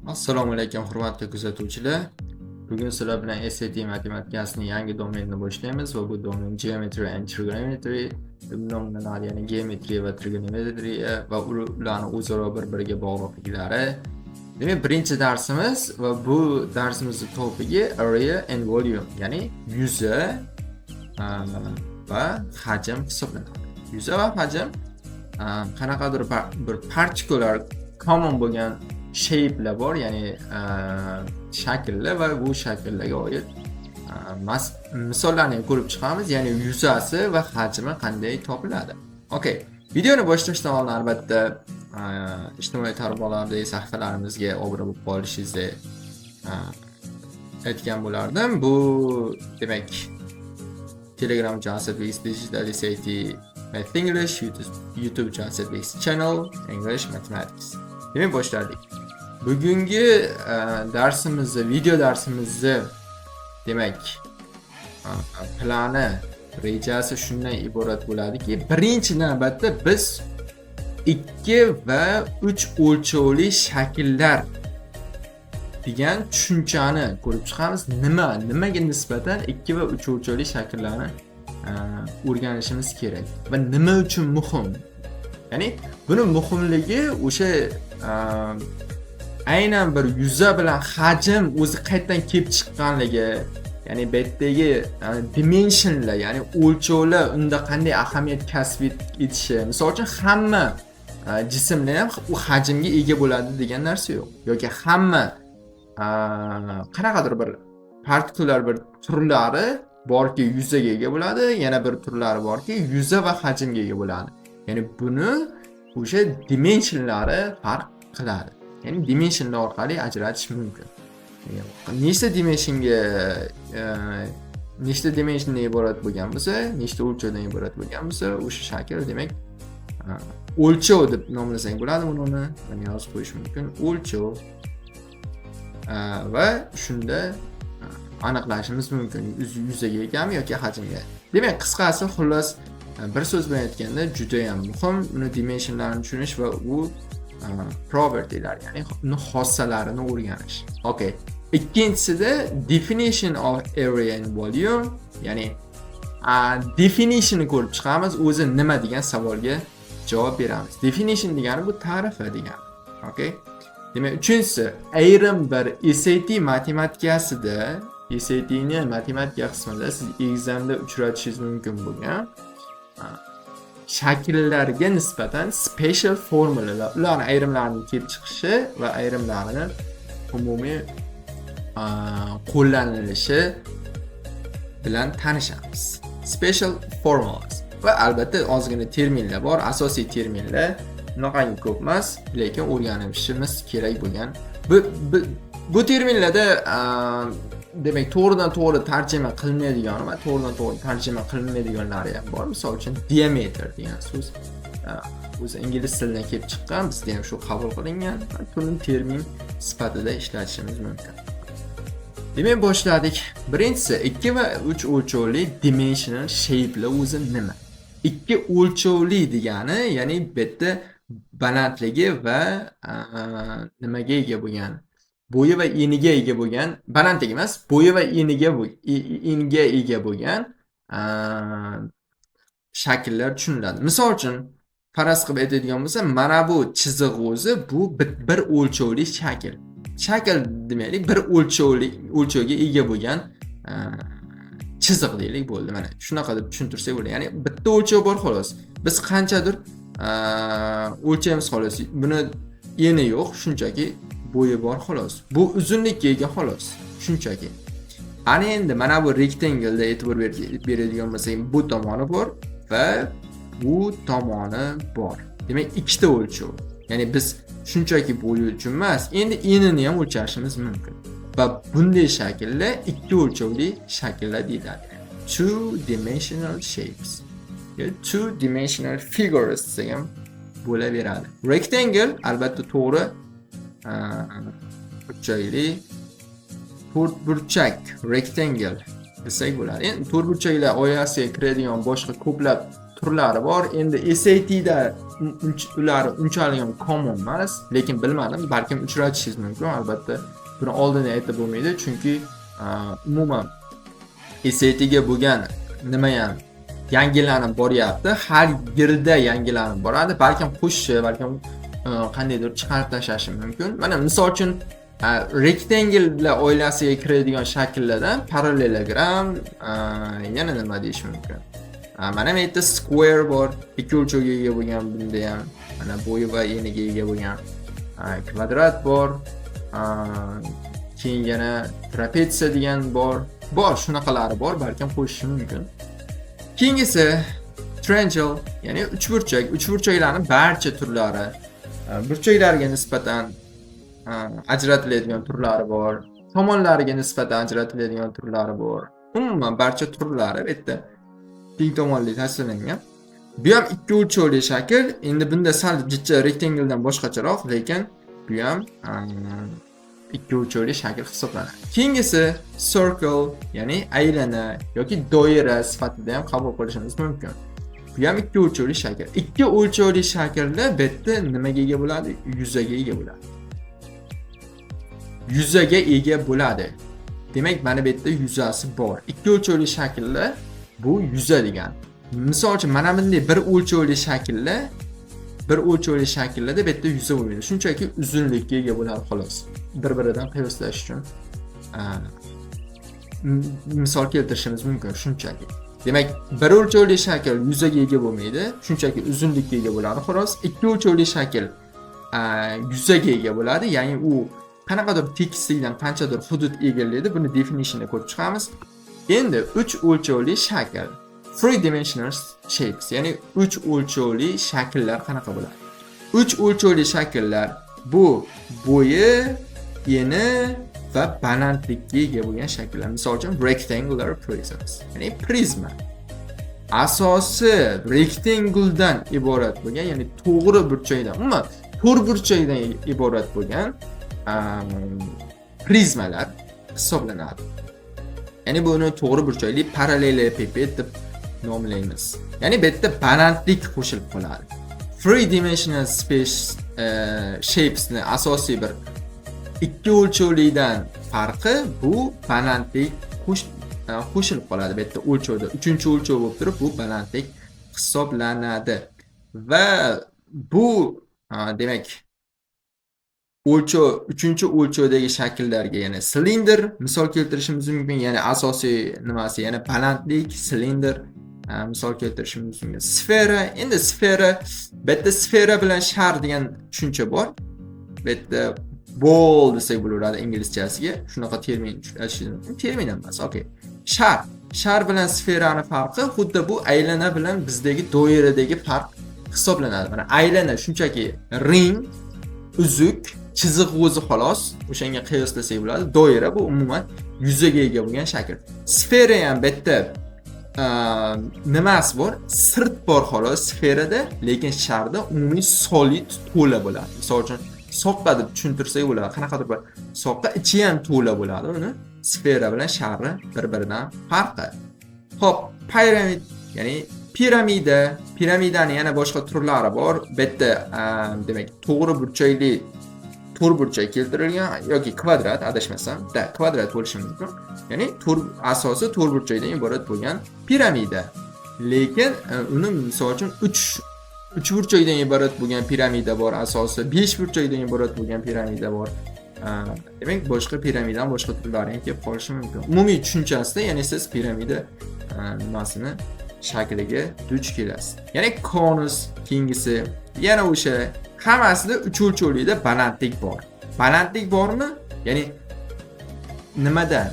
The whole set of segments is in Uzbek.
Assalomu alaykum, hurmatli kuzatuvchilar. Bugun sizlar bilan SAT matematikasining yangi domenini boshlaymiz va bu domen Geometry and Trigonometry deb nomlanadi, ya'ni geometriya va trigonometriya va ularni o'zaro bir-biriga bog'liqliklari. Demak, birinchi darsimiz va bu darsimizning topigi area and volume, ya'ni yuza va hajm hisoblanadi. Yuza va hajm qanaqadir bir particular common bo'lgan shape'lar bor, ya'ni shakllar va bu shakllarga oid misollarni ham ko'rib chiqamiz, ya'ni yuzasi va hajmi qanday topiladi. Okay, videoni boshlashdan oldin albatta ijtimoiy tarmoqlardagi sahifalarimizga obuna bo'lib qolishingizni aytgan bo'lardim. Bu, demak, Telegram uchun Asadbek Digital SAT Math English, YouTube uchun Asadbek Channel English Mathematics. Demak, boshladik. Bugungi darsimizni, video darsimizni, demak, plani, rejasi shundan iborat bo'ladiki, birinchi navbatda biz 2 va 3 o'lchovli shakllar degan tushunchani ko'rib chiqamiz. Nimaga nisbatan 2 va 3 o'lchovli shakllarni o'rganishimiz kerak va nima uchun muhim? Ya'ni buni muhimligi o'sha aynan bir yuza bilan hajm o'zi qayerdan kelib chiqqanligi, ya'ni bu yerdagi dimensionlar, ya'ni o'lchovlar unda qanday ahamiyat kasb etishi. Misol uchun, hamma jismlar ham u hajmga ega bo'ladi degan narsa yo'q yoki hamma qanaqadir bir particular bir turlari borki, yuzaga ega bo'ladi, yana bir turlari borki, yuza va hajmga ega bo'ladi. Ya'ni buni o'sha dimensionlari farq qiladi. Ya'ni dimensionlar orqali ajratish mumkin. Nechta dimensionga nechta dimensiondan iborat bo'lgan bo'lsa, nechta o'lchovdan iborat bo'lgan bo'lsa, o'sha shakl, demak, o'lchov deb nomlasak bo'ladi buni. Mana, yozib qo'yish mumkin. O'lchov. Va shunda aniqlashimiz mumkin, yuzaga egami yoki hajmga. Demak, qisqasi, xullas, bir so'z bilan aytganda, juda ham muhim uni dimensionlarini tushunish va u propertylar, ya'ni uni xossalarini o'rganish. Okay. Ikkinchisida definition of area and volume, ya'ni definitionni ko'rib chiqamiz, o'zi nima degan savolga javob beramiz. Definition degani bu ta'rifi degani. Okay. Demak, uchinchisi, ayrim bir SAT matematikasida, SATni matematika qismida siz examda uchratishingiz mumkin bo'lgan shakllarga nisbatan special formulalar, ularni ayrimlarining kelib chiqishi va ayrimlarini umumiy qo'llanilishi bilan tanishamiz. Special formulas va albatta ozgina terminlar bor, asosiy terminlar unaqangi ko'p emas, lekin o'rganishimiz kerak bo'lgan. Bu terminlarda demak, to'g'ridan to'g'ri tarjima qilinadigan va to'g'ridan to'g'ri tarjima qilinmaydiganlari ham bor. Misol uchun, diametr degan so'z o'zi ingliz tilidan kelib chiqqan, bizda ham shu qabul qilingan va buni termin sifatida ishlatishimiz mumkin. Demak, boshladik. Birinchisi, 2 va 3 o'lchovli dimensional shape'lar o'zi nima? 2 o'lchovli degani, ya'ni bu yerda balandligi va nimaga ega bo'lgan, bo'yi va eniga ega bo'lgan, balandligi emas, bo'yi va eniga enga ega bo'lgan shakllar tushuniladi. Misol uchun, faraz qilib aytadigan bo'lsam, mana bu chiziq o'zi bu bir o'lchovli shakl. Shakl demaylik, bir o'lchovli, o'lchovga ega bo'lgan chiziq deylik, bo'ldi. Mana shunaqa deb tushuntirsak bo'ladi. Ya'ni bitta o'lchov bor, xolos. Biz qanchadir o'lchaymiz, xolos. Buni eni yo'q, shunchaki bo'yi bor, xolos. Bu uzunlikka ega, xolos. Shunchaki. Ana endi mana bu rectangle e'tibor beradigan bo'lsak, bu tomoni bor va bu tomoni bor. Demak, ikkita o'lchov. Ya'ni biz shunchaki bo'yi uchun emas, endi enini ham o'lchashimiz mumkin. Va bunday shakllar ikki o'lchovli shakllar deyiladi. Two dimensional shapes. Two dimensional figures desak ham bo'laveradi. Rectangle albatta to'g'ri burchakli, to'rtburchak, rectangle desak bo'ladi. Endi to'rtburchaklar oilasiga kiradigan boshqa ko'plab turlari bor. Turlari bor. Endi SATda ular unchalik ham common emas, lekin bilmadim, balkim uchratishingiz mumkin. Albatta, buni oldin aytib bo'lmaydi, chunki umuman SATga bo'lgan nima ham yangilanib boryapti. Har yilda yangilanib boradi. Balkim qo'shishi, balkim qandaydir chiqarib tashlashi mumkin. Mana, misol uchun, rectangle oilasiga kiradigan shakllardan parallelogram, yana nima deyish mumkin? Mana bu yerda square bor, ikki o'lchovga ega bo'lgan. Bunda ham mana bo'yi va eniga ega bo'lgan kvadrat bor. Keyin yana trapetsiya degan bor, shunaqalari bor, balkim qo'shishi mumkin. Keyingisi triangle, ya'ni uchburchak. Uchburchaklarni barcha turlari, burchaklarga nisbatan ajratiladigan turlari bor, tomonlariga nisbatan ajratiladigan turlari bor. Umuman, barcha turlari bu yerda teng tomonli tasvirlangan. Bu ham ikki o'lchovli shakl. Endi bunda sal jicha rectangledan boshqacharoq, lekin bu ham ikki o'lchovli shakl hisoblanadi. Keyingisi circle, ya'ni aylana yoki doira sifatida ham qabul qilishimiz mumkin. Bu ham ikki o'lchovli shakl. Ikki o'lchovli shaklda bu yerda nimaga ega bo'ladi? Yuzaga ega bo'ladi. Yuzaga ega bo'ladi. Demak, mana bu yerda yuzasi bor. Ikki o'lchovli shaklda bu yuza degani. Misol uchun, mana bunday bir o'lchovli shakllarda bu yerda yuza bo'lmaydi. Shunchaki uzunlikka ega bo'ladi, xolos. Bir-biridan qiyoslash uchun misol keltirishimiz mumkin shunchaki. Demak, bir o'lchovli shakl yuzaga ega bo'lmaydi, shunchaki uzunlikka ega bo'ladi, xolos. Ikki o'lchovli shakl yuzaga ega bo'ladi, ya'ni u qanaqadir tekislikdan qanchadir hudud egallaydi. Buni definitionda ko'rib chiqamiz. Endi uch o'lchovli shakl. Three dimensional shapes, ya'ni uch o'lchovli shakllar qanaqa bo'ladi? Uch o'lchovli shakllar bu bo'yi, eni va balandlikka ega bo'lgan shakllar. Misol uchun, rectangular prisms, ya'ni prizma. Asosi rectangledan iborat bo'lgan, ya'ni to'g'ri burchakdan, umuman to'rt burchakdan iborat bo'lgan prizmalar hisoblanadi. Ya'ni buni to'g'ri burchakli parallelepiped deb nomlaymiz. Ya'ni bu yerda balandlik qo'shilib qoladi. Three dimensional space shapesni asosiy bir ikki o'lchovlidan farqi bu balandlik qo'shilib qoladi bu yerda o'lchovda. Uchinchi o'lchov bo'lib turib, bu balandlik hisoblanadi. Va bu demak, o'lchov, uchinchi o'lchovdagi shakllarga yana silindr misol keltirishimiz mumkin. Ya'ni asosiy nimasi yana balandlik, silindr misol keltirishimiz mumkin. Sfera, endi sfera, bu yerda sfera bilan shar degan tushuncha bor. Bu yerda ball desak bo'laveradi inglizchasiga. Shunaqa termin ishlatishimiz mumkin. Termin emas, okey. Shar. Shar bilan sferani farqi xuddi bu aylana bilan bizdagi doiradagi farq hisoblanadi. Mana, aylana shunchaki ring, uzuk, chiziq o'zi xolos, o'shanga qiyoslasak bo'ladi. Doira bu umuman yuzaga ega bo'lgan shakl. Sfera ham bu yerda nimasi bor? Sirt bor xolos sferada, lekin sharda umumiy solid to'la bo'ladi. Misol uchun, soqqa deb tushuntirsak bo'ladi. Qanaqadir bir soqqa, ichi ham to'la bo'ladi uni. Sfera bilan sharni bir-biridan farqi. Xo'p, pyramid, ya'ni piramida, piramidani yana boshqa turlari bor. Bu yerda demak, to'g'ri burchakli to'rt burchak keltirilgan yoki kvadrat, adashmasam, da, kvadrat bo'lishi mumkin. Ya'ni to'rt, asosi to'rt burchakdan iborat bo'lgan piramida. Lekin uni, misol uchun, 3 uchburchakdan iborat bo'lgan piramida bor asosi, 5 burchakdan iborat bo'lgan piramida bor. Demak, boshqa piramidadan boshqa turlari ham kelib qolishi mumkin. Umumiy tushunchasida, ya'ni siz piramida nimasini shakliga duch kelasiz. Ya'ni konus keyingisi, yana o'sha hammasida uch o'lchovlikda balandlik bor. Balandlik bormi? Ya'ni nimada?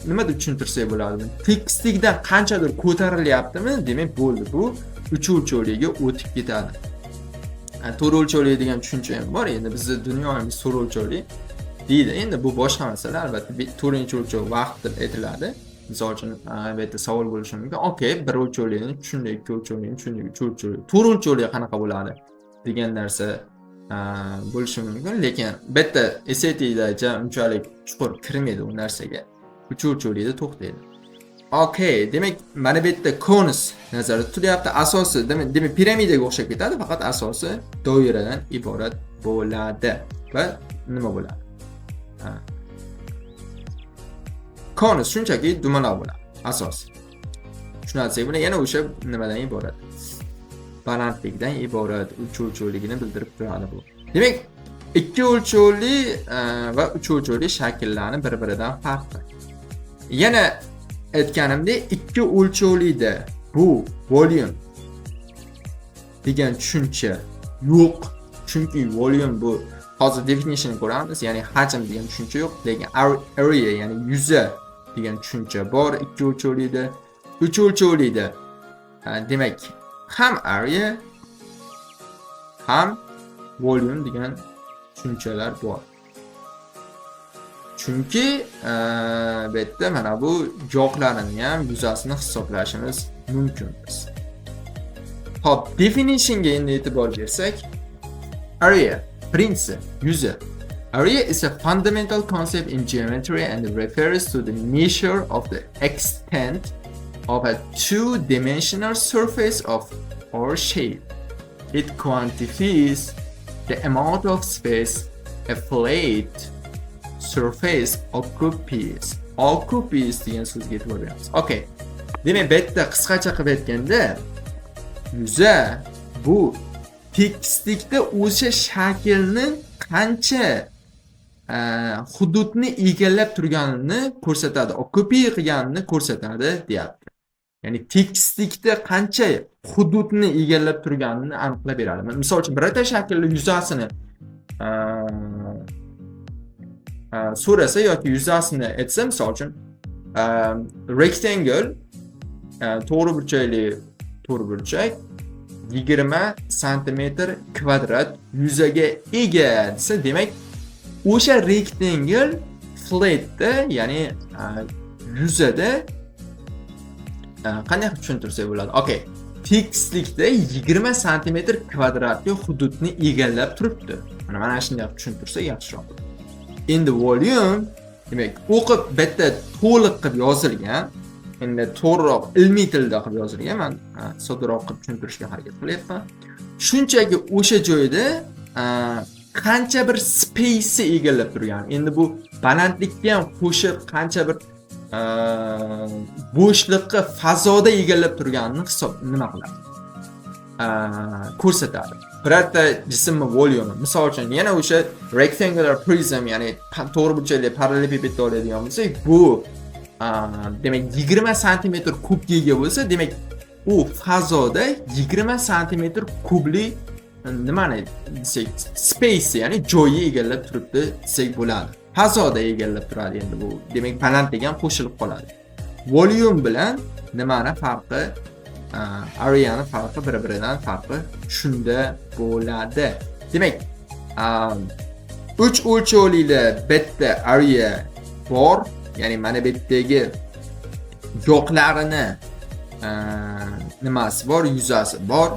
Nima deb tushuntirsak bo'ladi? Tekislikdan qanchadir ko'tarilyaptimi? Demak, bo'ldi. Bu uch o'lchovliga o'tib ketadi. To'rt o'lchovli degan tushuncha ham bor. Endi bizni dunyomiz to'rt o'lchovli deydi. Endi bu boshqa masala. Albatta, to'rtinchi o'lchov vaqt deb aytiladi. Misol uchun, bu yerda savol bo'lishi mumkin. Okey, bir o'lchovlini tushundik, ikki o'lchovlini tushundik, uch o'lchovli. To'rt o'lchovli qanaqa bo'ladi degan narsa bo'lishi mumkin, lekin bu yerda SATda unchalik chuqur kirmaydi u narsaga. Uch o'lchovlida to'xtaydi. Okey, demak, mana bu yerda konus nazarda tutilyapti. Asosi, demak, piramidaga o'xshab ketadi, faqat asosi doiradan iborat bo'ladi. Va nima bo'ladi? Ha. Konus shunchaki dumaloq bo'ladi, asos. Tushunarsiz, buni yana o'sha nimadan iborat? Balandlikdan iborat, uch o'lchovligini bildirib turadi bu. Demak, ikki o'lchovli va uch o'lchovli shakllarni bir-biridan farqi. Yana aytganimdek, ikki o'lchovlida bu volume degan tushuncha yo'q. Chunki volume bu hozir definition ko'ramiz, ya'ni hajm degan tushuncha yo'q, lekin area, ya'ni yuza degan tushuncha bor ikki o'lchovlida. Uch o'lchovlida demak, ham area, ham volume degan tushunchalar bor. Chunki bu yerda mana bu yoqlarini ham yuzasini hisoblashimiz mumkin biz. Xo'p, definitionga endi e'tibor bersak, area birinchisi yuza. Area is a fundamental concept in geometry and refers to the measure of the extent of a two-dimensional surface of or shape. It quantifies the amount of space a flat surface occupies. Occupies degan so'zga e'tibor beramiz. Okay. Demak, bu yerda qisqacha qilib aytganda, yuza bu tekislikda o'sha shaklni qancha hududni egallab turganini ko'rsatadi, occupy qilganini ko'rsatadi deyapti. Ya'ni tekislikda qancha hududni egallab turganini aniqlab beradi. Misol uchun, birorta shaklni yuzasini so'rasa yoki yuzasini aytsa, misol uchun, rectangle, to'g'ri burchakli to'rtburchak 20 santimetr kvadrat yuzaga ega desa, demak, o'sha rectangle flatda, ya'ni yuzada qanday qilib tushuntirsak bo'ladi? Okay. Tekislikda 20 santimetr kvadratli hududni egallab turibdi. Mana shunday qilib tushuntirsak yaxshiroq. Endi volume, demak, o'qib bitta to'liq qilib yozilgan, endi to'g'riroq ilmiy tilda qilib yozilgan, man soddaroq qilib tushuntirishga harakat qilyapman. Shunchaki o'sha joyda qancha bir space'i egallab turgan. Endi bu balandlikka ham qo'shib qancha bir bo'shliqqa fazoda egallab turganini hisob nima qiladi? Ko'rsatadi. Birorta jismni volume, misol uchun, yana o'sha rectangular prism, ya'ni to'g'ri burchakli parallelepipedni oladigan bo'lsak, bu demak 20 santimetr kubga ega bo'lsa, demak, u fazoda 20 santimetr kubli nimani desak, space, ya'ni joyni egallab turibdi desak bo'ladi. Fazoda egallab turadi endi bu. Demak, balandlik ham qo'shilib qoladi. Volume bilan nimani farqi, areani farqi, bir-biridan farqi shunda bo'ladi. Demak, uch o'lchovlida bitta area bor, ya'ni mana bu yerdagi yoqlarini nimasi bor, yuzasi bor.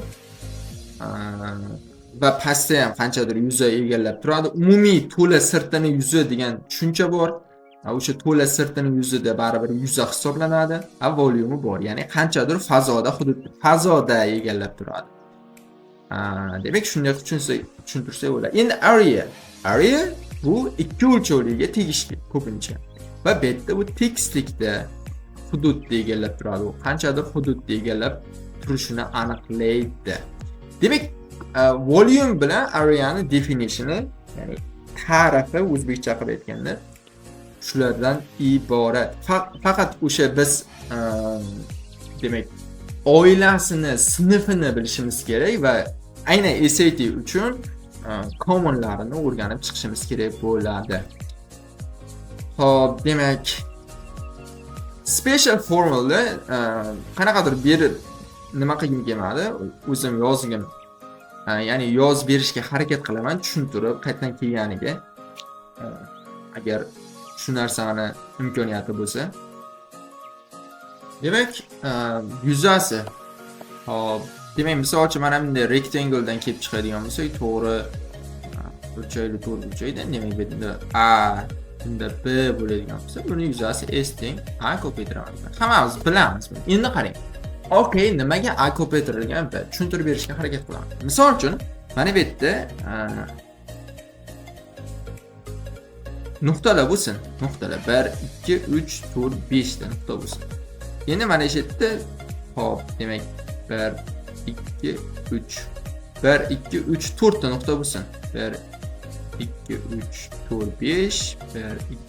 Va pastda ham qanchadir yuza egallab turadi. Umumiy to'la sirtini yuzi degan tushuncha bor. O'sha to'la sirtini yuzida baribir yuza hisoblanadi. A volume bor, ya'ni qanchadir fazoda, hudud fazoda egallab turadi. Demak, shunday qilib tushuntirsak bo'ladi. Endi area. Area bu ikki o'lchovliga tegishli ko'pincha. Va bu yerda bu tekislikda hududni egallab turadi. U qanchadir hududni egallab turishini aniqlaydi. Demak, volume bilan areani definitioni, ya'ni ta'rifi o'zbekcha qilib aytganda shulardan iborat. Faqat o'sha biz demak, oilasini, sinfini bilishimiz kerak va aynan SAT uchun commonlarini o'rganib chiqishimiz kerak bo'ladi. Xo'p, demak, special formula qanaqadir berib nima qilgim kelmadi, o'zim yozgim, ya'ni yozib berishga harakat qilaman, tushuntirib qayerdan kelganiga. Agar shu narsani imkoniyati bo'lsa. Demak, yuzasi. Hop, demak, misol uchun, mana bunday rectangledan kelib chiqadigan bo'lsak, to'g'ri burchakli to'rt burchakdan, demak, bu yerda A Bunda B bo'ladigan bo'lsa, buni yuzasi S teng A ko'paytiramiz. Hammamiz bilamiz buni. Endi qarang. Okey, nimaga A ko'paytirilgan B? Tushuntirib berishga harakat qilaman. Misol uchun, mana bu yerda nuqtalar bo'lsin. Nuqtalar 1, 2, 3, 4, 5 ta nuqta bo'lsin. Endi mana shu yerda, hop, demak 1, 2, 3, 1, 2, 3, 4 ta nuqta bo'lsin. 1, 2, 3, 4, 5, 1,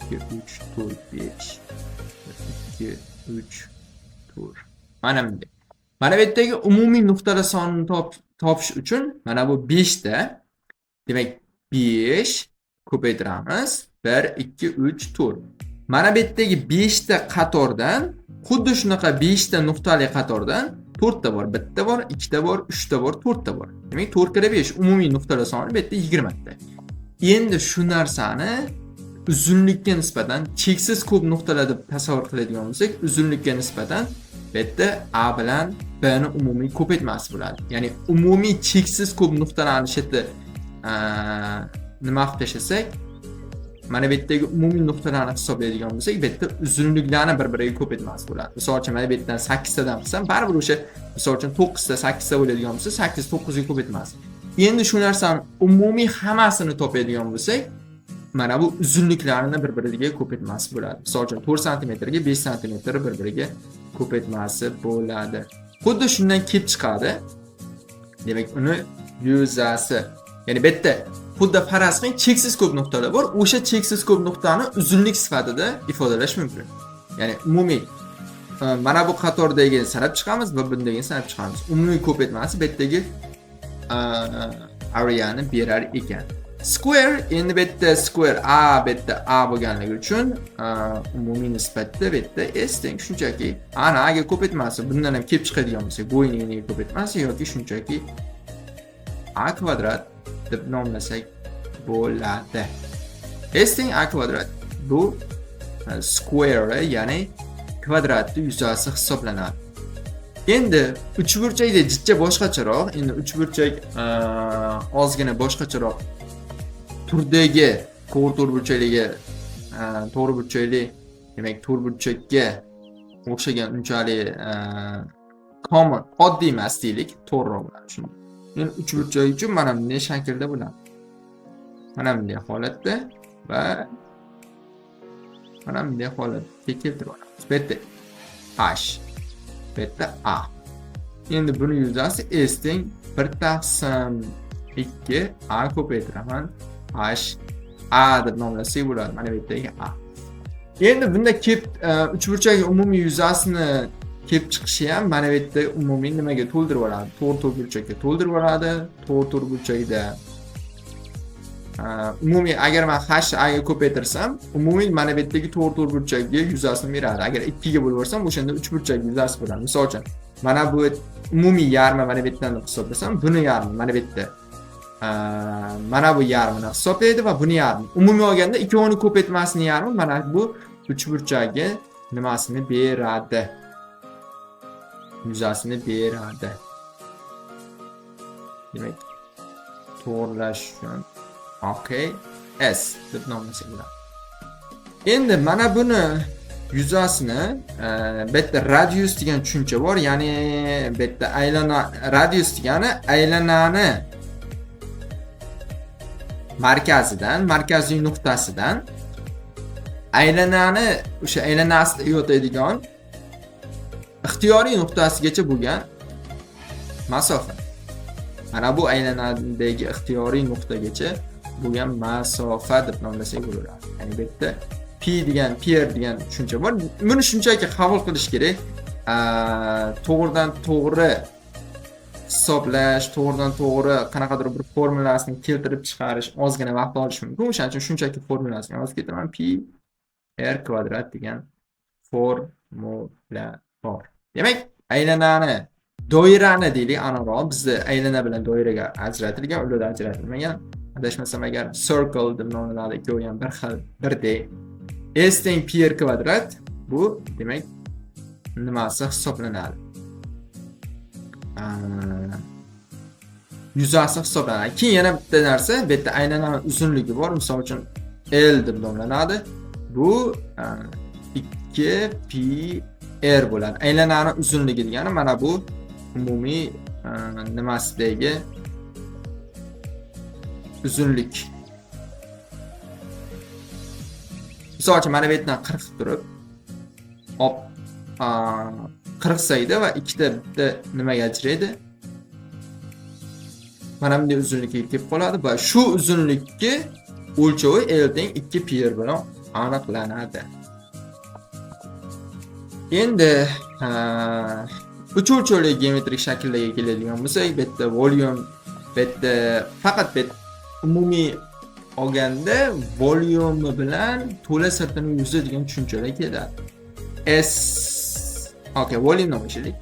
2, 3, 4, 5, 1, 2, 3, 4. Mana bunday. Mana bu yerdagi umumiy nuqtalar sonini topish uchun mana bu 5 ta, demak 5 ko'paytiramiz. 1, 2, 3, 4. Mana bu yerdagi 5 ta qatordan xuddi shunaqa 5 ta nuqtali qatordan 4 ta bor. 1 ta bor, 2 ta bor, 3 ta bor, 4 ta bor. Demak 4 kira 5 umumiy nuqtalar soni bu yerda 20 ta. Endi shu narsani uzunlikka nisbatan cheksiz ko'p nuqtalar deb tasavvur qiladigan bo'lsak, uzunlikka nisbatan bu yerda A bilan B ni umumiy ko'paytmasi bo'ladi. Ya'ni umumiy cheksiz ko'p nuqtalarni shu yerda nima qilib tashlasak, mana bu yerdagi umumiy nuqtalarni hisoblaydigan bo'lsak, bu yerda uzunliklarni bir-biriga ko'paytmasi bo'ladi. Misol uchun, mana bu yerdan 8 tadan qilsam, baribir o'sha misol uchun 9 ta 8 ta bo'ladigan bo'lsa, 8 9 ga ko'paytmasi. Endi shu narsani umumiy hammasini topadigan bo'lsak, mana bu uzunliklarni bir-biriga ko'paytmasi bo'ladi. Misol uchun 4 santimetrga 5 santimetr bir-biriga ko'paytmasi bo'ladi. Xuddi shundan kelib chiqadi. Demak, uni yuzasi. Ya'ni bu yerda xuddi faraz qiling, cheksiz ko'p nuqtalar bor. O'sha cheksiz ko'p nuqtani uzunlik sifatida ifodalash mumkin. Ya'ni umumiy mana bu qatordagini sanab chiqamiz va bundagini sanab chiqamiz. Umumiy ko'paytmasi bu yerdagi areani berar ekan. Square, endi bu yerda square A, bu yerda A bo'lganligi uchun umumiy nisbatda bu yerda S teng shunchaki A ni A ga ko'paytmasi, bundan ham kelib chiqadigan bo'lsak, bo'yini N ga ko'paytmasi yoki shunchaki A kvadrat deb nomlasak bo'ladi. S teng A kvadrat bu square, ya'ni kvadratni yuzasi hisoblanadi. Endi uchburchakda jicha boshqacharoq, endi uchburchak ozgina boshqacharoq turdagi to'g'ri to'rtburchaklarga, to'g'ri burchakli, demak to'rtburchakka o'xshagan unchalik common, oddiy emas deylik, to'g'riroq bo'ladi shunda. Endi uchburchak uchun mana bunday shaklda bo'ladi. Mana bunday holatda va mana bunday holatga keltirib olamiz. Bu yerda H, bu yerda A. Endi buni yuzasi S teng 1 taqsim 2 A ko'paytiraman H A deb nomlasak bo'ladi. Mana bu yerdagi A. Endi bunda kelib uchburchak umumiy yuzasini kelib chiqishi ham mana bu yerda umumiy nimaga to'ldirib oladi? To'g'ri to'rtburchakka to'ldirib oladi. To'g'ri to'rtburchakda umumiy agar men h a ga ko'paytirsam, umumiy mana bu yerdagi to'g'ri to'rtburchakka yuzasini beradi. Agar 2 ga bo'lib yuborsam, o'shanda uchburchak yuzasi bo'ladi. Misol uchun, mana bu umumiy yarmi mana bu yerdan deb hisoblasam, buni yarmi mana bu yerda mana bu yarmini hisoblaydi va buni yarmi. Umumiy olganda ikkovini ko'paytmasini yarmi mana bu uchburchagi nimasini beradi? Yuzasini beradi. Demak, to'g'rilash uchun okay, S deb nomlasak bo'ladi. Endi mana buni yuzasini bu yerda radius degan tushuncha bor, ya'ni bu yerda aylana, radius degani aylanani markazidan, markaziy nuqtasidan aylanani o'sha aylanasida yotadigan ixtiyoriy nuqtasigacha bo'lgan masofa. Mana bu aylanadagi ixtiyoriy nuqtagacha bo'lgan masofa deb nomlasak bo'ladi. Ya'ni bu yerda p degan, pr degan tushuncha bor. Buni shunchaki qabul qilish kerak. To'g'ridan to'g'ri hisoblash, to'g'ridan to'g'ri qanaqadir bir formulasini keltirib chiqarish ozgina vaqt olishi mumkin. O'shaning uchun shunchaki formulasini yozib ketaman. Pi r kvadrat degan formula bor. Demak, aylanani, doirani deylik, aniqroq bizda aylana bilan doiraga ajratilgan, ularda ajratilmagan. Adashmasam agar circle deb nomlanadi, ikkovi ham bir xil, birdek. S teng pi r kvadrat bu demak nimasi hisoblanadi? Yuzasi hisoblanadi. Keyin yana bitta narsa, bu yerda aylanani uzunligi bor. Misol uchun L deb nomlanadi. Bu 2 pi r bo'ladi. Aylanani uzunligi degani mana bu umumiy nimasidagi uzunlik. Misol uchun mana bu yerdan 40 turib, op 40 sayda va ikkita bitta nimaga ajraydi? Mana bunday uzunlikka kelib qoladi va shu uzunlikka o'lchovi L teng 2 pi r bilan aniqlanadi. Endi uch o'lchovli geometrik shakllarga keladigan bo'lsak, bu yerda volume, bu yerda faqat bu umumiy olganda volyumi bilan to'la sirtini yuzi degan tushunchalar keladi. S, okey, volyumdan boshlaylik.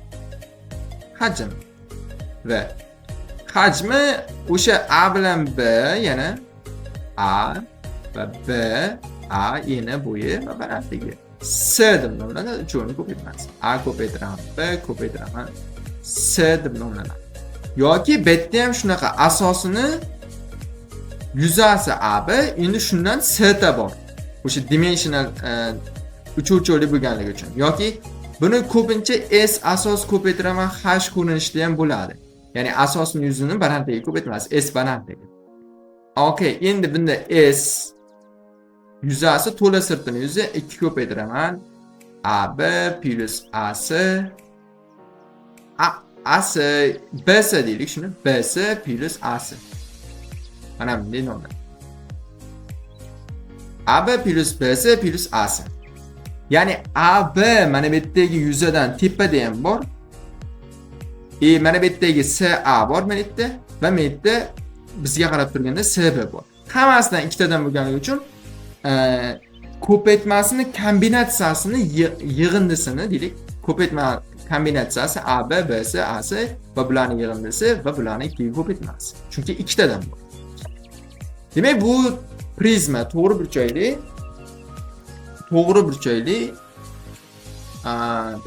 Hajm va hajmi o'sha A bilan B, yana A va B, A eni bo'yi va balandligi. S deb nomlanadi, uchovini ko'paytiramiz. A ko'paytiraman, B ko'paytiraman, S deb nomlanadi. Yoki bu yerda ham shunaqa asosini yuzasi AB, endi shundan S ta bor. O'sha dimensional uch o'lchovli bo'lganligi uchun. Yoki buni ko'pincha S asos ko'paytiraman H ko'rinishida ham bo'ladi. Ya'ni asosning yuzini balandligiga ko'paytiramiz, S balandligi. Okey, endi bunda S yuzasi to'la sirtini yuzi 2 ko'paytiraman. AB plus AC A AC BC deylik shuni. BC plus AC. Mana bunday nomlar. AB plus BC plus AC. Ya'ni AB mana bu yerdagi yuzadan tepada ham bor. Mana bu yerdagi SA bor mana bu yerda va mana yerda bizga qarab turganda SB bor. Hammasidan ikkitadan bo'lganligi uchun ko'paytmasini kombinatsiyasini yig'indisini deylik. Ko'paytma kombinatsiyasi AB, BC, AC va bularning yig'indisi va bularning ikkiga ko'paytmasi. Chunki ikkitadan bor. Demak, bu prizma to'g'ri burchakli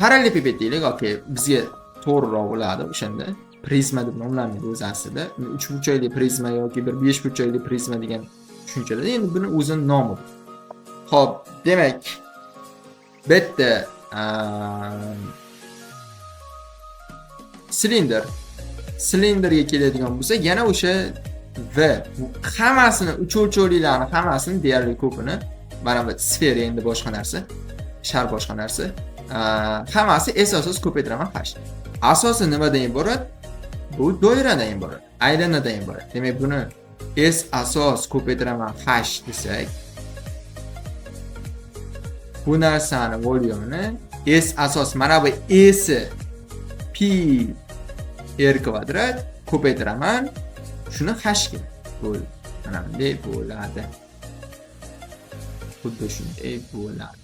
parallelepiped deylik. Okey, bizga to'g'riroq bo'ladi o'shanda. Prizma deb nomlanmaydi o'zi aslida. Uch burchakli prizma yoki bir besh burchakli prizma degan tushunchalar. Endi buni o'zini nomi bu. Xo'p, demak, bu yerda silindr. Silindrga keladigan bo'lsak, yana o'sha V hammasini uch o'lchovlilarni hammasini deyarli ko'pini, mana bu sfera endi boshqa narsa, shar boshqa narsa. Hammasi S asos ko'paytiraman H. Asosi nimadan iborat? Bu doiradan iborat, aylanadan iborat. Demak, buni S asos ko'paytiraman H desak, bu narsani volyumini S asos mana bu S pi r kvadrat ko'paytiraman shuni h ga bo'ldi. Mana bunday bo'ladi. Xuddi shunday bo'ladi.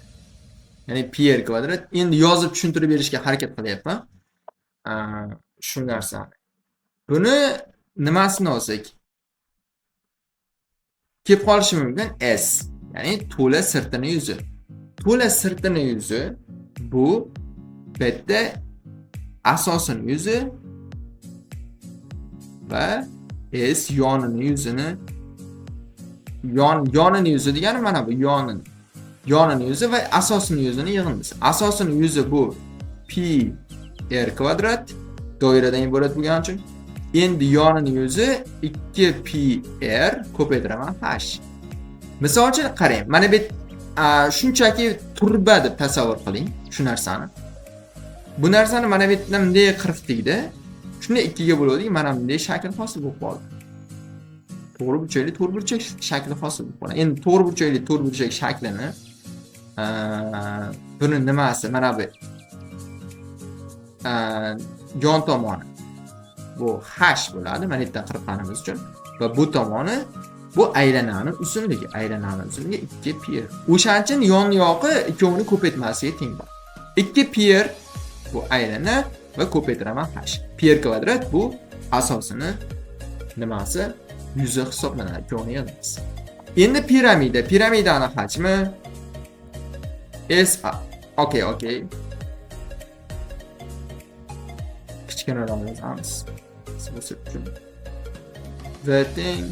Ya'ni pi r kvadrat. Endi yozib tushuntirib berishga harakat qilyapman. Shu narsani. Buni nimasini olsak? Kelib qolishi mumkin S, ya'ni to'la sirtini yuzi. To'la sirtini yuzi bu bitta asosini yuzi va S yonini yuzini yonini yuzi degani mana bu yonini. Yonini yuzi va asosini yuzini yig'indisi. Asosini yuzi bu pi r kvadrat doiradan iborat bo'lgani uchun. Endi yonini yuzi 2 pi r ko'paytiraman h. Misol uchun qarang, mana bu shunchaki turba deb tasavvur qiling shu narsani. Bu narsani mana bu yerdan bunday qirqdikda, shuni ikkiga bo'ldik, mana bunday shakl hosil bo'lib qoldi. To'g'ri burchakli to'rt burchak shakli hosil bo'lib qoldi. Endi to'g'ri burchakli to'rt burchak shaklini buni nimasi mana bu yon tomoni bu h bo'ladi, mana yerdan qirqqanimiz uchun va bu tomoni bu aylanani uzunligi, aylanani uzunligi 2 pi r. O'shaning uchun yon yoqi ikkovini ko'paytmasiga teng bo'ladi. 2 pi r bu aylana va ko'paytiraman h. Pi r kvadrat bu asosini nimasi yuzi hisoblanadi, ikkovini yig'indisi. Endi piramida, piramidani hajmi S A. Okey, okey. Kichkinaroq yozamiz. Uchun. V teng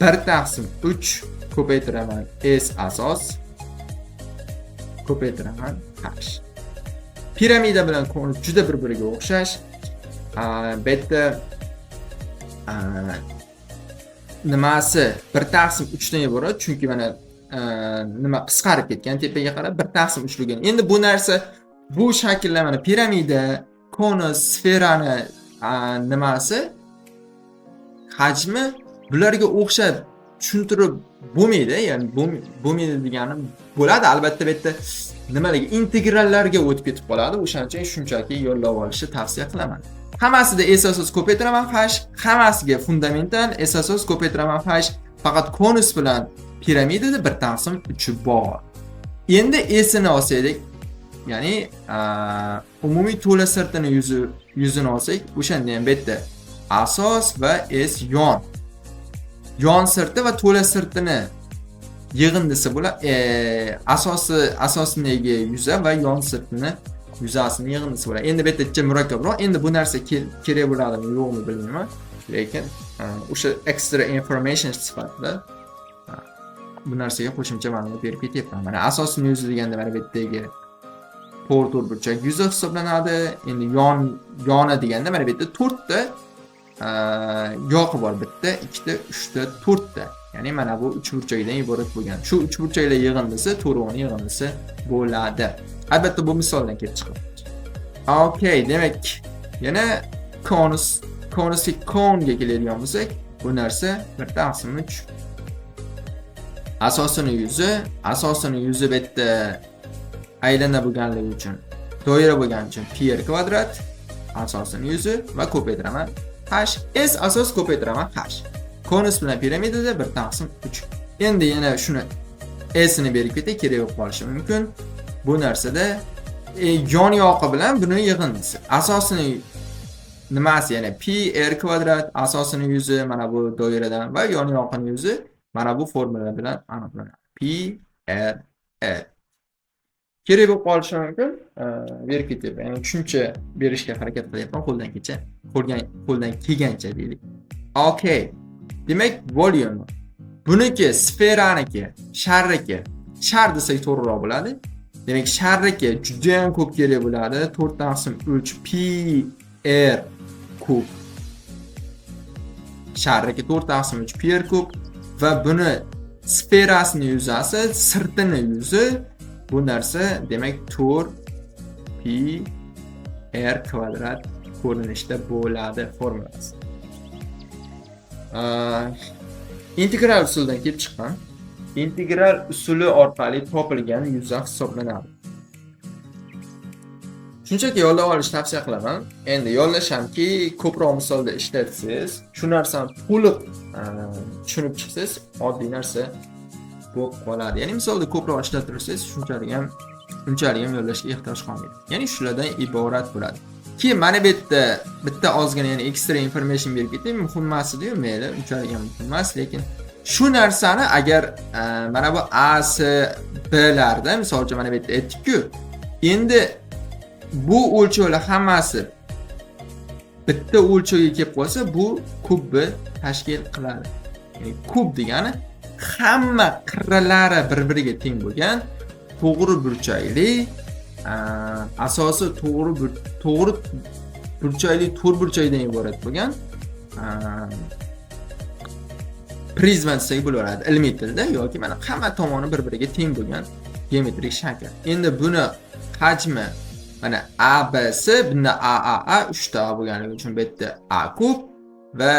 1 taqsim 3 ko'paytiraman S asos Ko'paytiraman h. Piramida bilan konus juda bir-biriga o'xshash. Bu yerda nimasi 1 taqsim 3 dan iborat, chunki mana nima qisqarib ketgan tepaga qarab 1 taqsim 3 bo'lgan. Endi bu narsa, bu shakllar, mana piramida, konus, sferani nimasi hajmi bularga o'xshab tushuntirib bo'lmaydi, ya'ni bo'lmaydi deganim, bo'ladi albatta, bu yerda nimalarga, integrallarga o'tib ketib qoladi. O'shaning uchun shunchaki yodlab olishni tavsiya qilaman. Hammasida s asos ko'paytiraman h, hammasiga fundamental s asos ko'paytiraman h, faqat konus bilan piramidada 1 taqsim 3 bor. Endi s'ini olsak, ya'ni umumiy to'la sirtini yuzini olsak, o'shanda ham bu yerda asos va s yon. Yon sirti va to'la sirtini yig'indisi bo'ladi. Asosidagi yuza va yon sirtini yuzasini yig'indisi bo'ladi. Endi bu yerda murakkabroq. Endi bu narsa kerak bo'ladimi, yo'qmi, bilmayman. Lekin o'sha extra information sifatida bu narsaga qo'shimcha ma'lumot berib ketyapman. Mana asosini yuzi deganda mana bu yerdagi to'rt to'rtburchak yuzi hisoblanadi. Endi yon yoni deganda mana bu yerda to'rtta yoqi bor. Bitta, ikkita, uchta, to'rtta. Ya'ni mana bu uchburchakdan iborat bo'lgan. Shu uchburchaklar yig'indisi to'rtovini yig'indisi bo'ladi. Albatta, bu misoldan kelib chiqib. Okay, demak, yana konus, konusga, konga keladigan bo'lsak, bu narsa 1 taqsim 3 asosini yuzi, asosini yuzi bu yerda aylana bo'lganligi uchun, doira bo'lgani uchun pi r kvadrat asosini yuzi va ko'paytiraman h, s asos ko'paytiraman h. Konus bilan piramidada 1 taqsim 3. Endi yana shuni s ni berib ketay, kerak bo'lib qolishi mumkin. Bu narsada yon yoqi bilan buni yig'indisi. Asosini nimasi, ya'ni pi r kvadrat asosini yuzi mana bu doiradan va yon yoqini yuzi mana bu formula bilan aniqlanadi. Pi r l. Kerak bo'lib qolishi mumkin. Berib ketyapman. Ya'ni tushuncha berishga harakat qilyapman qo'ldan kelgancha, qo'ldan kelgancha deylik. Okay. Demak, volume. Buniki sferaniki, sharniki. Shar desak to'g'riroq bo'ladi. Demak, sharniki juda ham ko'p kerak bo'ladi. 4 taqsim 3 pi r kub. Sharniki 4 taqsim 3 pi r kub va buni sferasini yuzasi, sirtini yuzi bu narsa, demak, 4 pi r kvadrat ko'rinishda bo'ladi formulasi. Integral usuldan kelib chiqqan. Integral usuli orqali topilgan yuza hisoblanadi. Shunchaki yodlab olishni tavsiya qilaman. Endi yodlash hamki ko'proq misolda ishlatsangiz, shu narsani to'liq tushunib chiqsangiz, oddiy narsa bo'lib qoladi. Ya'ni misolda ko'proq ishlatib tursangiz, shunchalik ham, unchalik ham yodlashga ehtiyoj qolmaydi. Ya'ni shulardan iborat bo'ladi. Keyin mana bu yerda bitta ozgina, ya'ni extra information berib ketay, muhim emas edi-yu, mayli, unchalik ham muhim emas, lekin shu narsani agar mana bu A, S, B larda, misol uchun, mana bu yerda aytdik-ku, endi bu o'lchovlar hammasi bitta o'lchovga kelib qolsa, bu kubni tashkil qiladi. Ya'ni kub degani hamma qirralari bir-biriga teng bo'lgan to'g'ri burchakli, asosi to'g'ri burchakli to'rt burchakdan iborat bo'lgan prizma desak bo'laveradi ilmiy tilda yoki mana hamma tomoni bir-biriga teng bo'lgan geometrik shakl. Endi buni hajmi mana A, B, C, bunda A, A, A, 3 ta A bo'lganligi uchun bu yerda A kub va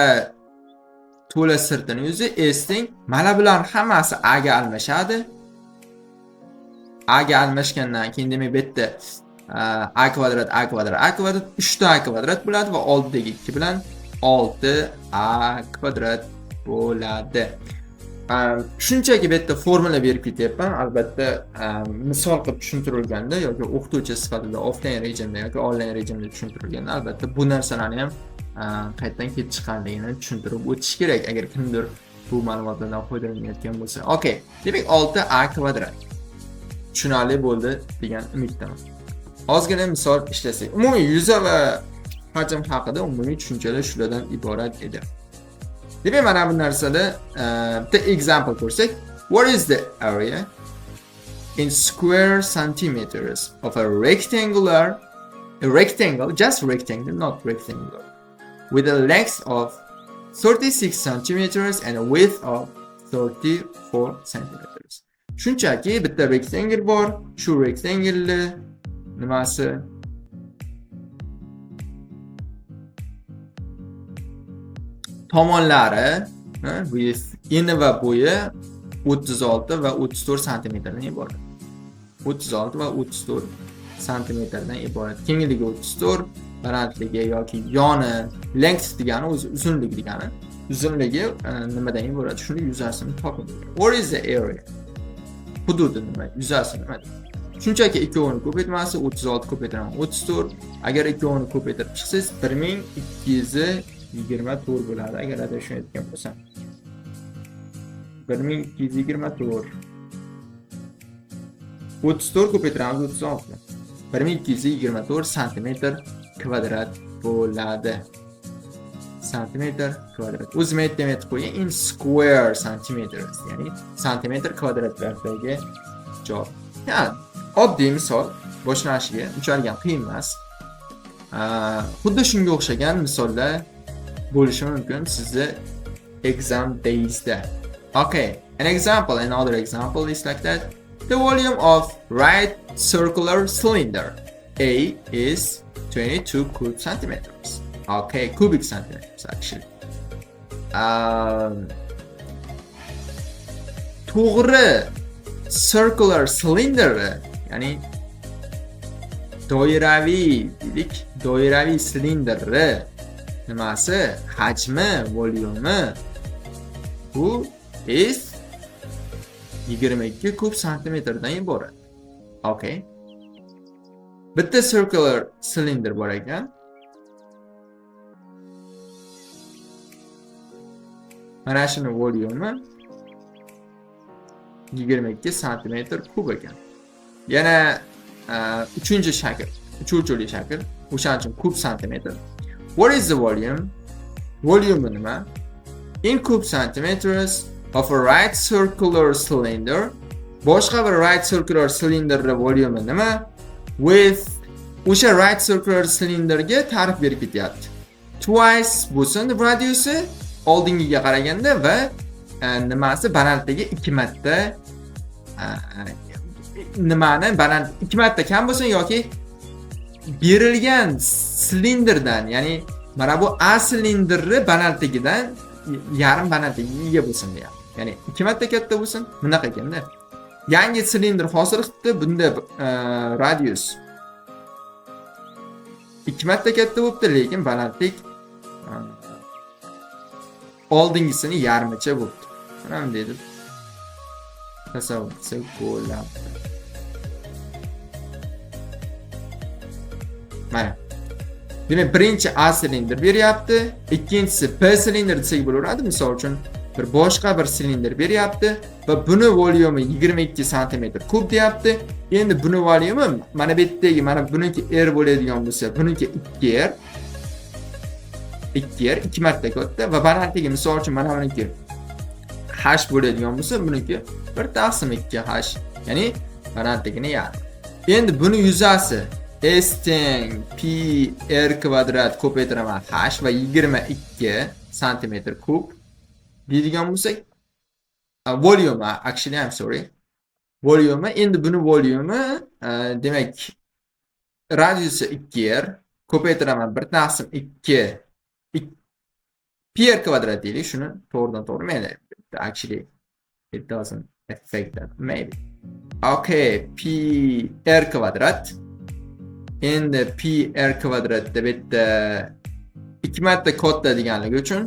to'la sirtini yuzi S teng. Mana bular hammasi A ga almashadi. A ga almashgandan keyin, demak, bu yerda A kvadrat, A kvadrat, A kvadrat, 3 ta A kvadrat bo'ladi va oldidagi 2 bilan 6 A kvadrat bo'ladi. Shunchaki bu yerda formula berib ketyapman. Albatta, misol qilib tushuntirilganda yoki o'qituvchi sifatida offline rejimda yoki onlayn rejimda tushuntirilganda, albatta, bu narsalarni ham qayerdan kelib chiqqanligini tushuntirib o'tish kerak, agar kimdir bu ma'lumotlardan foydalanayotgan bo'lsa. Okay, demak, 6 A kvadrat. Tushunarli bo'ldi degan umiddaman. Ozgina misol ishlasak. Umumiy yuza va hajm haqida umumiy tushunchalar shulardan iborat edi. Demak, mana bu narsada bitta example ko'rsak, what is the area? in square centimeters of a rectangle, just rectangle, not rectangular, with a length of 36 centimeters and a width of 34 centimeters. Shunchaki bitta rectangle bor, shu rectangle nimasi tomonlari, width eni va bo'yi 36 va 34 santimetrdan iborat. 36 va 34 santimetrdan iborat. Kengligi 34, balandligi yoki yoni, length degani o'zi uzunlik degani. Uzunligi nimadan iborat? Shuni yuzasini toping. What is the area? Hududi nima? Yuzasi nima? Shunchaki ikkovini ko'paytmasi 36 ko'paytiraman 34. Agar ikkovini ko'paytirib chiqsangiz 1224 bo'ladi. Agar adashmayotgan bo'lsam. 1224. 34 ko'paytiramiz 36. 1224 santimetr kvadrat bo'ladi. Santimetr kvadrat. O'zim aytdim aytib qo'ygan in square centimeters, ya'ni santimetr kvadratlardagi javob. Ya'ni oddiy misol boshlanishiga unchalik ham qiyin emas. Xuddi shunga o'xshagan misollar bo'lishi mumkin sizni exam daysda. Okay, an example, another example is like that. The volume of right circular cylinder A is 22 cubic centimeters. Okay, cubic centimeters actually. To'g'ri circular cylinder, ya'ni doiraviy deylik, doiraviy silindrni nimasi, hajmi, volyumi bu is 22 kub santimetrdan iborat. Okay. Bitta circular cylinder bor ekan. Mana shuni volyumi 22 santimetr kub ekan. Yana uchinchi shakl, uch o'lchovli shakl, o'shaning uchun kub santimetr. What is the volume? Volume nima? In cube centimeters of a right circular cylinder. Boshqa bir right circular cylinderning volyumi nima? With o'sha right circular cylinderga ta'rif berib ketyapti. Twice bo'lsin radiusi oldingiga qaraganda va nimasi balandligi 2 marta nimani baland 2 marta kam bo'lsin yoki berilgan silindrdan, ya'ni mana bu A silindrni balandligidan yarim balandligiga ega bo'lsin deyapti. Ya'ni 2 marta katta bo'lsin, bunaqa ekanda. Yangi silindr hosil qilibdi, bunda radius 2 marta katta bo'libdi, lekin balandlik oldingisini yarmicha bo'libdi. Mana bunday deb tasavvur qilsak bo'ladi. Mana. Demak, birinchi A silindr beryapti, ikkinchisi B silindr desak bo'laveradi. Misol uchun bir boshqa bir silindr beryapti va buni volyumi 22 sm kub deyapti. Endi buni volyumi mana bu yerdagi, mana buniki R bo'ladigan bo'lsa, buniki 2R. 2R 2 marta katta va balandligi misol uchun mana buniki h bo'ladigan bo'lsa, buniki 1/2 h, ya'ni balandligini yarmi. Endi buni yuzasi S teng pi r kvadrat ko'paytiraman h va 22 santimetr kub deydigan bo'lsak, volyumi, actually I'm sorry. Volyumi, endi buni volyumi demak radiusi 2r ko'paytiraman 1/2 pi r kvadrat deylik, shuni to'g'ridan to'g'ri mayli. Actually it doesn't affect that maybe. Okay, pi r kvadrat. Endi pi r kvadrat deb bitta 2 marta katta deganligi uchun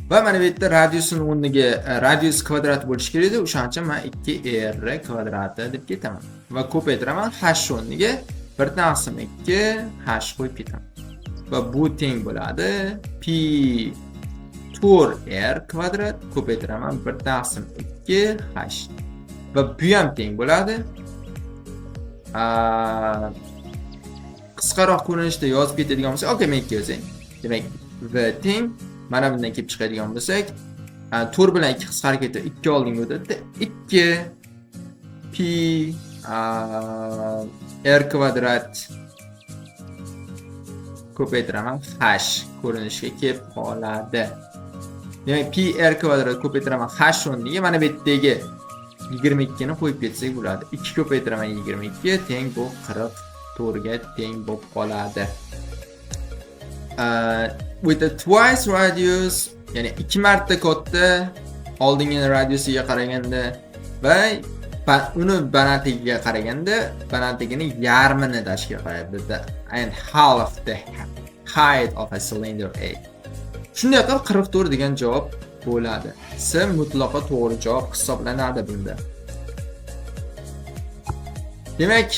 va mana bu yerda radiusini o'rniga radius kvadrat bo'lishi kerak edi. O'shaning uchun men 2r kvadrati deb ketaman va ko'paytiraman h o'rniga 1/2 h qo'yib ketaman. Va bu teng bo'ladi pi 4r kvadrat ko'paytiraman 1/2 h va bu ham teng bo'ladi. Qisqaroq ko'rinishda yozib ketadigan bo'lsak, okay, men ikki yozay. Demak, v teng mana bundan kelib chiqadigan bo'lsak, 4 bilan 2 qisqarib ketadi, 2 oldinga o'tadi, 2 Pi r kvadrat ko'paytiraman h ko'rinishga kelib qoladi. Demak, pi r kvadrat ko'paytiraman h o'rniga mana bu yerdagi 22 ni qo'yib ketsak bo'ladi. 2 ko'paytiraman 22 teng bu 44 ga teng bo'lib qoladi. With a twice radius, ya'ni ikki marta katta oldingi radiusiga qaraganda va uni balandligiga qaraganda balandligini yarmini tashkil qiladi. And half the height of a cylinder A. Shunday qilib, 44 degan javob bo'ladi. C mutlaqo to'g'ri javob hisoblanadi bunda. Demak,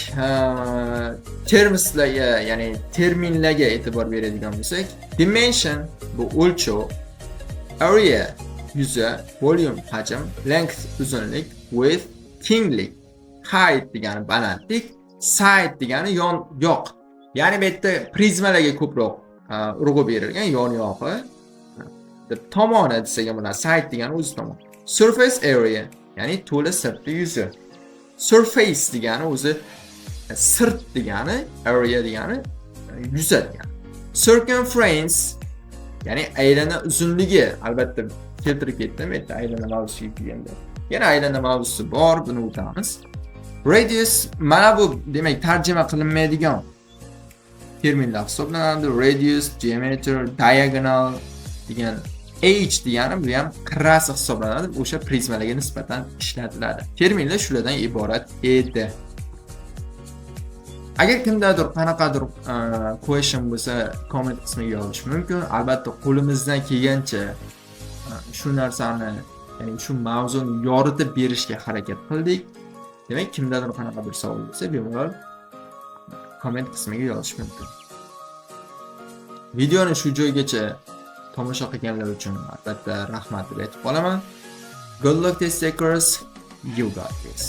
termslarga, ya'ni terminlarga e'tibor beradigan bo'lsak, dimension bu o'lchov, area yuza, volume hajm, length uzunlik, width kenglik, height degani balandlik, side degani yon yoq. Ya'ni bu yerda prizmalarga ko'proq urg'u berilgan, yon yog'i deb, tomoni desak ham bo'ladi. Side degani o'zi tomon. Surface area, ya'ni to'la sirtqi yuzi. Surface degani o'zi sirt degani, area degani yuza degani. Circumference, ya'ni aylana uzunligi. Albatta, keltirib ketdim, bu yerda aylana mavzusiga kelganda. Yana aylana mavzusi bor, buni o'tamiz. Radius, mana bu, demak, tarjima qilinmaydigan terminlar hisoblanadi. Radius, diameter, diagonal degan, edge degani bu ham qirrasi hisoblanadi, o'sha prizmalarga nisbatan ishlatiladi. Terminlar shulardan iborat edi. Agar kimdadir qanaqadir question bo'lsa, comment qismiga yozish mumkin. Albatta, qo'limizdan kelgancha shu narsani, ya'ni shu mavzuni yoritib berishga harakat qildik. Demak, kimdadir qanaqadir savol bo'lsa, bemalol comment qismiga yozish mumkin. Videoni shu joygacha tomosha qilganlar uchun albatta rahmat deb aytib qolaman. Good luck, test takers. You got this.